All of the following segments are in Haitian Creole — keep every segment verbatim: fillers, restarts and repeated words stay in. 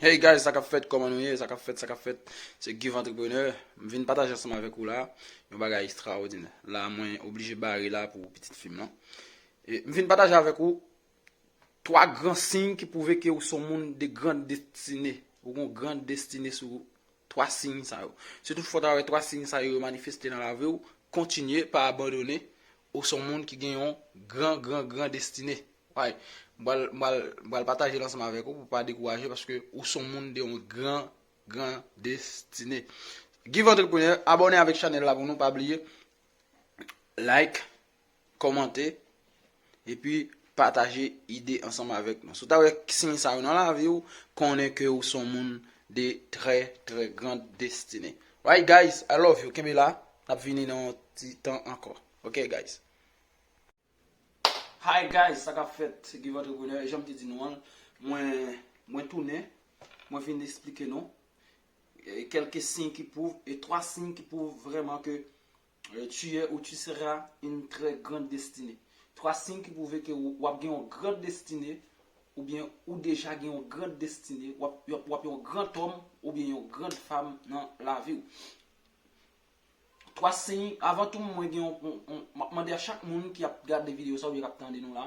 Hey guys, sa k ap fèt, kòman nou ye? Sa k ap fèt, sa k ap fèt? Se Give Entrepreneur. M vin pataje ansanm avèk ou la yon bagay ekstraòdinè. La, mwen oblije bare la pou pitit fi m lan. E m vin pataje avèk ou twa gran siy ki pwouve ke ou se yon moun de grand destine. Ou gen yon grand destine sou ou. Twa siy sa yo. Si toutfwa w ta wè twa siy sa yo manifeste nan lavi w, kontinye, pa abandone. Ou se yon moun ki gen yon gran, gran, gran destine. Way, m pral, m pral, m pral pataje l ansanm avèk ou pou w pa dekouraje paske ou se yon moun de yon gran, gran destine. Give Entrepreneur, abòne avèk chanèl la pou nou, pa bliye like, kòmante, epi pataje ide ansanm avèk nou. Si w ta wè siy sa yo nan lavi w, konnen ke ou se yon moun de trè, trè grand destine. Right, guys, I love you. Kenbe la, n ap vini nan yon ti tan ankò. Ok, guys. Hi, guys, sa k ap fèt? Se Give Entrepreneur. E jan m te di nou an, mwen, mwen tounen, mwen vin esplike nou e, kèlke siy ki pwouve, e twa siy ki pwouve vrèman ke, e, tu es ou tu seras une très grande destinée. Twa siy ki pwouve ke w, w ap gen yon grand destine, oubyen ou deja gen yon grand destine, w ap, w ap, w ap yon grand homme oubyen yon grand femme nan lavi w. Twa siy, avan tou, mwen gen yon, yon, yon, m ap mande a chak moun ki ap gade videyo sa oubyen k ap tande nou la,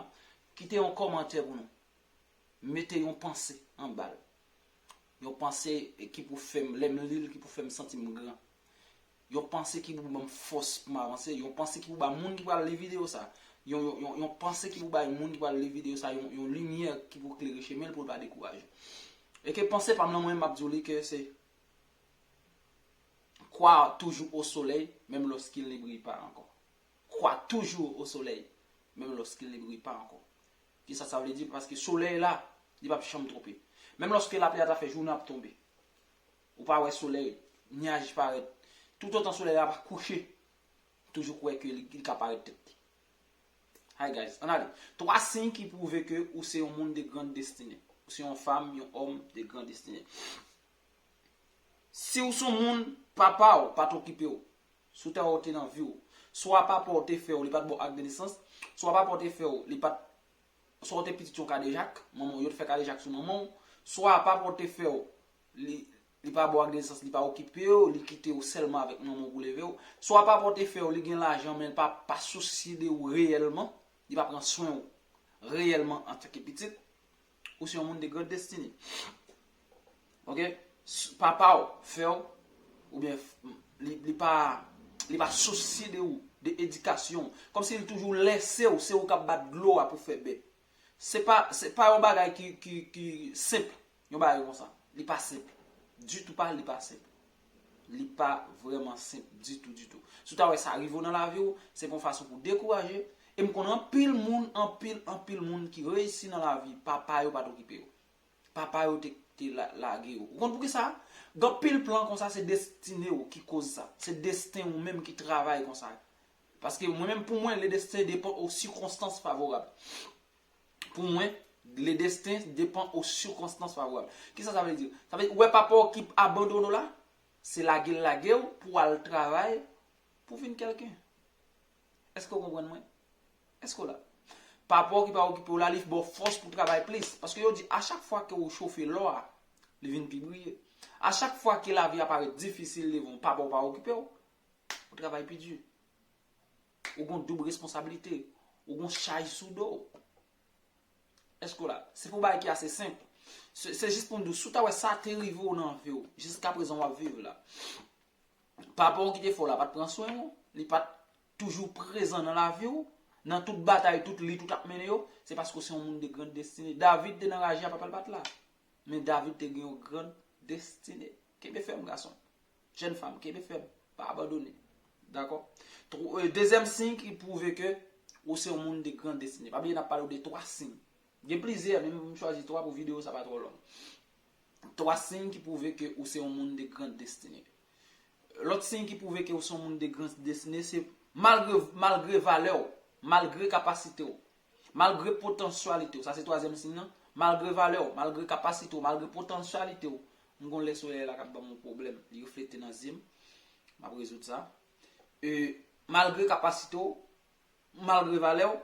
kite yon kòmantè pou nou. Mete yon panse anba l. Yon panse ki pou fè m, lè m li l, ki pou fè m santi m gran. Yon panse ki pou ban m fòs pou m avanse. Yon panse ki pou ba moun ki pral li videyo sa. Yon, yon, yon, yon panse ki pou bay moun ki pral li videyo sa yon, yon limyè ki pou klere chemen l pou l pa dekouraje. E ke panse pa m nan mwen, m ap di w li ke se: Crois toujours au soleil, même lorsqu'il ne brille pas encore. Crois toujours au soleil, même lorsqu'il ne brille pas encore. Kisa sa vle di? Paske solèy la, li p ap janm twonpe. Menm lòske lapli a ta fè jounen ap tonbe, ou pa wè solèy, nyaj parèt. Toutotan solèy la pa kouche, toujou kwè ke li, li ka parèt tèt li. Hi guys, ann ale. Twa siy ki pwouve ke ou se yon moun de grand destine. Ou se yon fanm, yon òm de grand destine. Si w se yon moun, papa w pa t okipe w, si w ta wè w te nan vi w, swa papa w te fè w, li pa t ba w ak de nesans, swa papa w te fè w, li pa t, swa w te pitit yon kadejak, manman w, yo te fè kadejak sou manman w, swa papa w te fè w, li, li pa ba w ak de nesans, li pa okipe w, li kite w sèlman avèk manman w pou leve w, swa papa w te fè w, li gen lajan, men l pa, pa sousye de ou reyèlman, li pa pran swen w reyèlman antanke pitit, ou se yon moun de grand destine. Ok? S-, papa w fè w, oubyen f-, li, li pa, li pa sousye de ou, de edikasyon w. Kòmsi li toujou lèse w, se ou k ap bat dlo a pou fè bè. Se pa, se pa yon bagay ki, ki, ki senp, yon bagay konsa. Li pa senp. Ditou pa, li pa senp. Li pa vrèman senp ditou, ditou. Si w ta wè sa rive w nan lavi w, se pa yon fason pou dekouraje. E m konnen anpil moun, anpil, anpil moun ki reyisi nan lavi, papa yo pa t okipe yo. Papa yo te, te la-, lage yo. Ou konn poukisa? Gen anpil plan konsa, se destine w ki koz sa. Se desten ou menm ki travay konsa. Paske mwen menm, pou mwen, le destin dépend aux circonstances favorables. Pou mwen, le destin dépend aux circonstances favorables. Kisa sa vle di? Sa vle di, ou wè papa w ki abandone w la, se lage l lage w pou w al travay, pou w vin kèlken. Èske w konprann mwen? Èske w la? Papa w ki pa okipe w la, li ba w fòs pou w travay plis. Paske yo di, a chak fwa ke w chofe lò a, li vin pi briye. A chak fwa ke lavi a parèt difisil devan w, papa w pa okipe w, ou travay pi di. Ou gon doub responsablite. Ou gon chaj sou do w. Èske w la? Se pou bagay ki ase senp. Se, se jis pou m di w, si w ta wè sa te rive w nan vi w, jiskaprezan w ap viv la. Papa w ki te fè w la pa t pran swen w, li pa t toujou prezan nan lavi w, nan tout batay, tout lit ou t ap mennen yo, se paske w se yon moun de grand destine. David te nan raje a, papa l pa t la. Men David te gen yon grand destine. Kenbe fèm, gason. Jèn fanm, kenbe fèm. Pa abandone. Dakò? Tro-, e, dezyèm siy ki pwouve ke ou se yon moun de grand destine. Pa bliye n ap pale w de twa siy. Gen plizyè, men m chwazi twa pou videyo sa pa twò long. Twa siy ki pwouve ke ou se yon moun de grand destine. Lòt siy ki pwouve ke ou se yon moun de grand destine, se malgre, malgre valè w, malgre kapasite w, malgre potansyalite w, sa se twazyèm siy nan, malgre valè w, malgre kapasite w, malgre potansyalite w, m gon lè solèy la k ap ban m yon pwoblèm, li reflete nan zye m, m ap rezoud sa. E, malgre kapasite w, malgre valè w,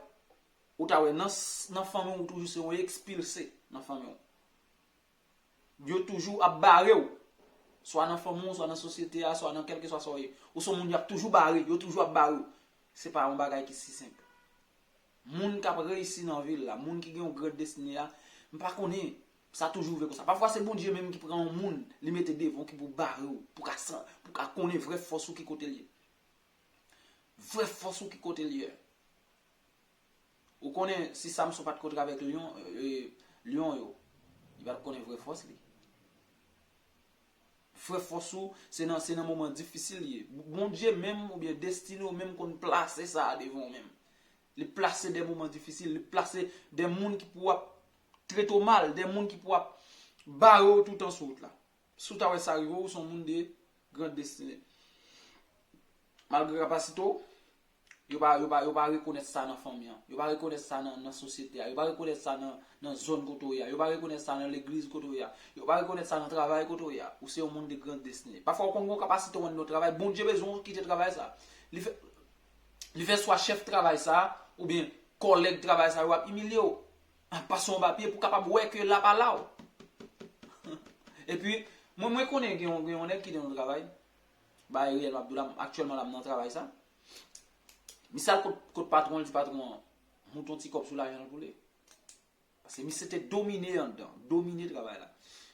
ou ta wè nan, s-, nan fanmi w, ou toujou se yon ekspilse nan fanmi w. yo toujou ap bare w. Swa nan fanmi w, swa nan sosyete a, swa nan kèlkeswa sa w ye. Ou se yon moun y ap toujou bare, yo toujou ap bare w. Se pa yon bagay ki si senp. Moun k ap reyisi nan vi l la, moun ki gen yon gran destine a, m pa konnen, sa toujou rive konsa. Pafwa se Bondye menm ki pran yon moun, li mete devan w ki pou bare w, pou ka san, pou ka konnen vrè fòs ou ki kote l ye. Vrè fòs ou ki kote l ye. Ou konnen si Samson pa t kontre avèk lyon, e, lyon yo, li pa t konnen vrè fòs li. Vrè fòs ou, se nan, se nan moman difisil li ye. Bondye menm oubyen destine w menm konn plase sa a devan w menm. Li plase de moman difisil, li plase de moun ki pou ap trete w mal, de moun ki pou ap bare w toutan sou wout la. Si w ta wè sa rive w, ou se yon moun de gran destine. Malgre kapasite w, yo pa, yo pa, yo pa rekonèt sa nan fanmi an. Yo pa rekonèt sa nan, nan sosyete a. Yo pa rekonèt sa nan, nan zòn kote w ye a. Yo pa rekonèt sa nan legliz kote w ye a. Yo pa rekonèt sa nan travay kote w ye a. Ou se yon moun de gran destine. Pafwa ou konn gen yon kapasite w ann nan travay, Bondye bezwen w kite travay sa. Li fè, li fè swa chèf travay sa, oubyen kòlèg travay sa yo ap imilye w. Pase yon papye pou kapab wè ke l ap ala w. Epi, mwen, mwen konnen gen yon, gen yon nèg ki te nan travay. Bay reyèl m ap di w la, aktyèlman la m nan travay sa. Misye al kot, kot patwon l, di patwon an, moute yon ti kòb sou lajan l pou li. Paske misye te domine anndan, domine travay la.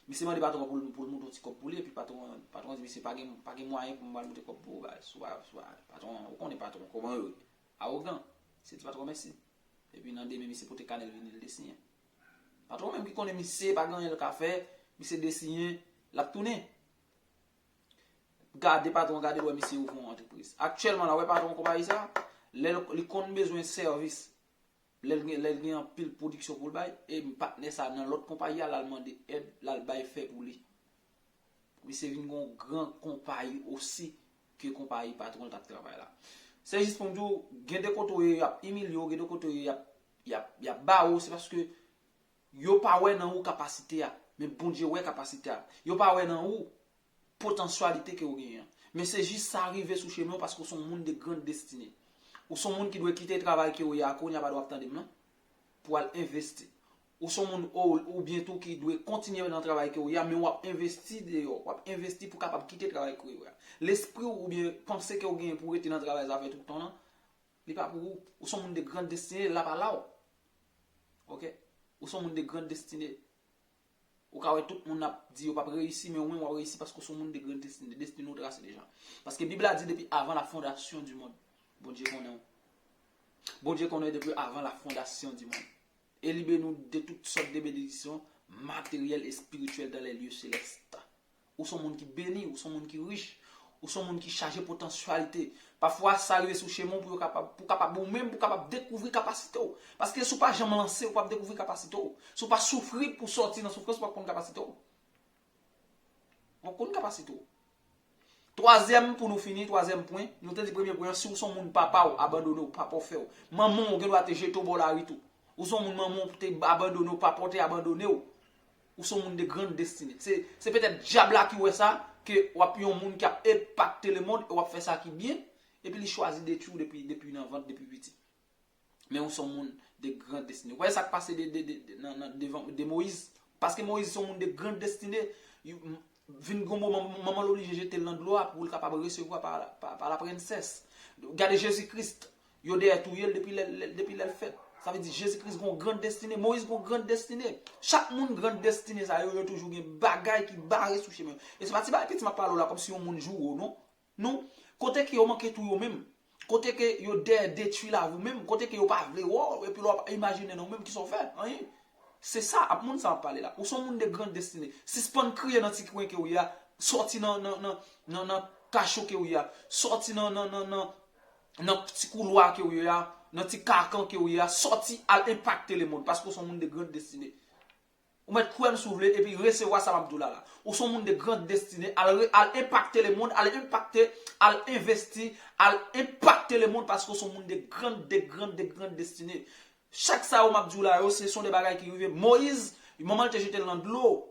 Misye mande patwon an pou l, pou l moute yon ti kòb pou li, epi patwon an, patwon an di misye pa gen, pa gen mwayen pou m al moute kòb pou ou, bay, sou, sou, patwon an, ou konnen patwon, kòman yo ye. Awogan. Misye di patwon an mèsi. Epi nan demen, misye pote kanè l vini, l desiyen. Patwon menm ki konnen misye pa gen anyen l ka fè, misye desiyen, l ap tounen. Gade patwon, gade l wè misye ouvri yon antrepriz. Aktyèlman la, wè patwon konpayi sa, lè l, li konn bezwen sèvis, lè l gen, lè l gen anpil pwodiksyon pou l bay, e patnè sa nan lòt konpayi a, l al mande èd, l al bay fè pou li. Misye vin gen yon gran konpayi osi ke konpayi patwon l t ap travay la. Se jis pou m di w, gen de kote w ye, y ap imilye w, gen de kote w ye, y ap, y ap, y ap ba w, se paske yo pa wè nan ou kapasite a, men Bondye wè kapasite a. Yo pa wè nan ou potansyalite ke w genyen an. Men se jis sa rive sou chemen w paske w se yon moun de gran destine. Ou se yon moun ki dwe kite travay ke w ye a kounye a, pa dwe ap tande m nan, pou al envesti. Ou se yon moun, ou, oubyen tou ki dwe kontinye nan travay ke w ye a, men w ap envesti deyò, w ap envesti pou kapab kite travay ke w ye a. Lespri w oubyen panse ke w genyen pou w rete nan travay sa fè tout tan lan, li pa pou ou. Ou se yon moun de gran destine, l ap ala w. Oke? Ou se yon moun de gran destine. Ou ka wè tout moun ap di yo p ap reyisi, men ou menm w ap reyisi paske w se yon moun de gran destine. Destine w trase deja. Paske Bib la di depi avan la fondasyon di mond, Bondye konnen w. Bondye konnen w depi avan la fondasyon di mond. E li beni w de tout sòt de benediksyon materyèl, espirityèl dans les lieux célestes. Ou se yon moun ki beni, ou se yon moun ki rich, ou se yon moun ki chaje potansyalite. Pafwa, sa rive sou chemen w pou yo kapab, pou kapab, ou menm, pou kapab dekouvri kapasite w. Paske si w pa janm lanse, ou p ap dekouvri kapasite w. Si w pa soufri pou sòti nan soufrans, ou p ap konn kapasite w. Ou p ap konn kapasite w. Twazyèm, pou nou fini, twazyèm pwen, nou te di premye pwen an, si w se yon moun papa w abandone w, papa w fè w. Manman w gen dwa te jete w bò lari tou. Ou se yon moun manman w te abandone w, papa w te abandone w. Ou se yon moun de gran destine. Se, se petèt dyab la ki wè sa, ke w ap yon moun ki ap enpakte lemonn e w ap fè sa ki byen, epi li chwazi detwi w depi, depi nan vant, depi piti. Men ou se yon moun de gran destine. Ou wè sa k pase de, de, de, de, nan, nan, devan, de Moyiz? Paske Moyiz se yon moun de gran destine. Vin gon moman, manman l oblije jete l nan dlo a pou l kapab resevwa pa, pa, pa la prensès. Gade Jezi Kris, yo dèyè touye l depi lè, lè, depi lè l fèt. Sa vle di Jezi Kris gon gran destine, Moyiz gon gran destine. Chak moun gran destine sa yo, yo toujou gen bagay ki bare sou chemen yo. E se pa ti bagay piti m ap pale w la kòmsi yon moun joure w, non. Non, kote ke yo manke touye w menm, kote ke yo dèyè detwi lavi w menm, kote ke yo pa vle wè w, epi lè w ap imajine nan w menm, kisa w fè? Anyen. Se sa, ap moun sa ap pale la. Ou se yon moun de gran destine. Sispann kriye nan ti kwen ke w ye a, sòti nan, nan, nan, nan, nan kacho ke w ye a, sòti nan, nan, nan, nan, nan ti koulwa ke w ye a, nan ti kakan ke w ye a, sòti al enpakte lemonn, paske w se yon moun de gran destine. Ou mèt kwè m si w vle, epi resevwa sa m ap di w la la. Ou se yon moun de gran destine, al, al enpakte lemonn, al enpakte, al envesti, al enpakte lemonn paske w se yon moun de gran, de gran, de gran destine. Chak sa yo m ap di w la yo, se son de bagay ki rive. Moyiz, manman l te jete l nan dlo.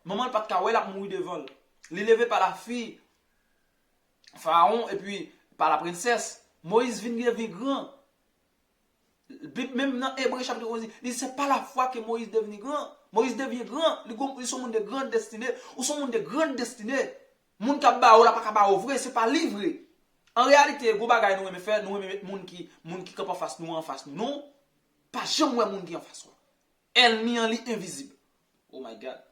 Manman l pa t ka wè l ap mouri devan l. Li leve pa lafi Farawon epi pa la prensès. Moyiz vin devni gran. Bib menm nan Ebre chapit onz, li di, c'est par la foi que Moïse devenu grand. Moïse devyen gran, li gon- li se yon moun de grande destinée, ou se yon moun de grande destinée. Moun k ap ba ou la pa ka ba ou vre, se pa li vre. An reyalite, gwo bagay nou renmen fè, nou renmen met moun ki, moun ki kanpe anfas nou, anfas nou. Non, pa janm wè moun ki anfas ou. Ènmi an li envizib. Oh my God.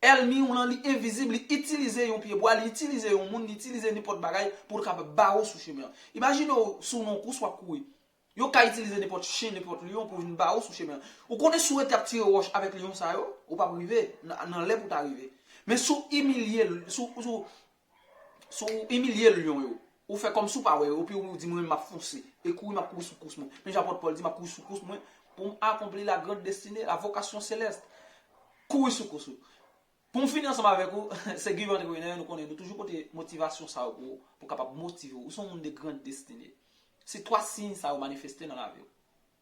Ènmi w lan li envizib, li itilize yon pye bwa, li itilize yon moun, li itilize nenpòt bagay pou l kapab ba ou sou chemen an. Imajine w sou nan kous w ap kouri. Yo ka itilize nenpòt chen, nenpòt lyon pou vin ba ou sou chemen an. Ou konnen si w rete ap tire wòch avèk lyon sa yo, ou p ap rive nan, nan lè pou w ta rive. Men si w imilye l, si w, si w, si w imilye lyon yo, ou fè kòmsi w pa wè yo, epi ou di mwen menm m ap fonse, e kouri m ap kouri sou kous mwen. Men jan apot Pòl di, m ap kouri sou kous mwen pou m akonpli la grande destinée, la vocation céleste. Kouri sou kous ou. Pou m fini ansanm avèk ou, se Give Entrepreneur, nou konnen nou toujou pote motivasyon sa yo pou ou, pou kapab motive ou. Ou se yon moun de grande destinée. Se twa siy sa yo manifeste nan lavi w.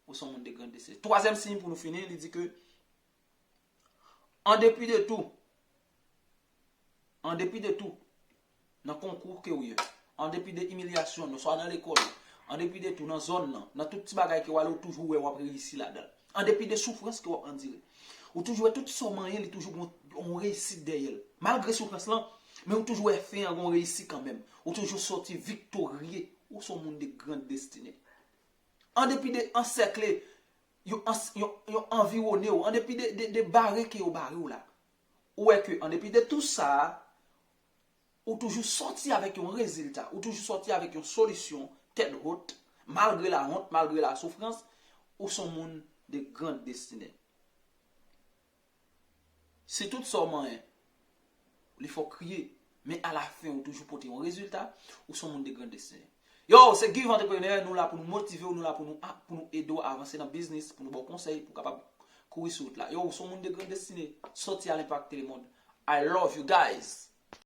Ou se yon moun de grande destinée. Twazyèm siy pou nou fini, li di ke an depi de tou, an depi de tou, nan konkou ke w ye, an depi de imilyasyon, nou swa nan lekòl, an depi de tou, nan zòn nan, nan tout ti bagay ke w ale, ou toujou wè w ap reyisi ladan l. An depi de soufrans ke w ap andire, ou toujou wè tout sa w manyen, li toujou gen yon reyisit dèyè l. Malgre soufrans lan, men ou toujou wè fen an gen yon reyisi kanmenm. Ou toujou sòti viktorye. Ou se yon moun de grande destinée. An depi de ansèkle, yo, ans- yo, yo anviwone w, an depi de, de, de bare ke yo bare w la. Ou wè ke an depi de tou sa, ou toujou sòti avèk yon rezilta, ou toujou sòti avèk yon solisyon, tèt wot, malgre lawont, malgre lasoufrans, ou se yon moun de grande destinée. Si tout sa w manyen, li fè w kriye, men alafen ou toujou pote yon rezilta, ou se yon moun de grande destinée. Yo, se Give Entrepreneur, nou la pou nou motive w, nou la pou nou, pou nou ede w avanse nan biznis, pou nou ba w konsèy, pou w kapab kouri sou wout la. Yo, ou se yon moun de grande destinée. Sòti al enpakte lemonn. I love you guys.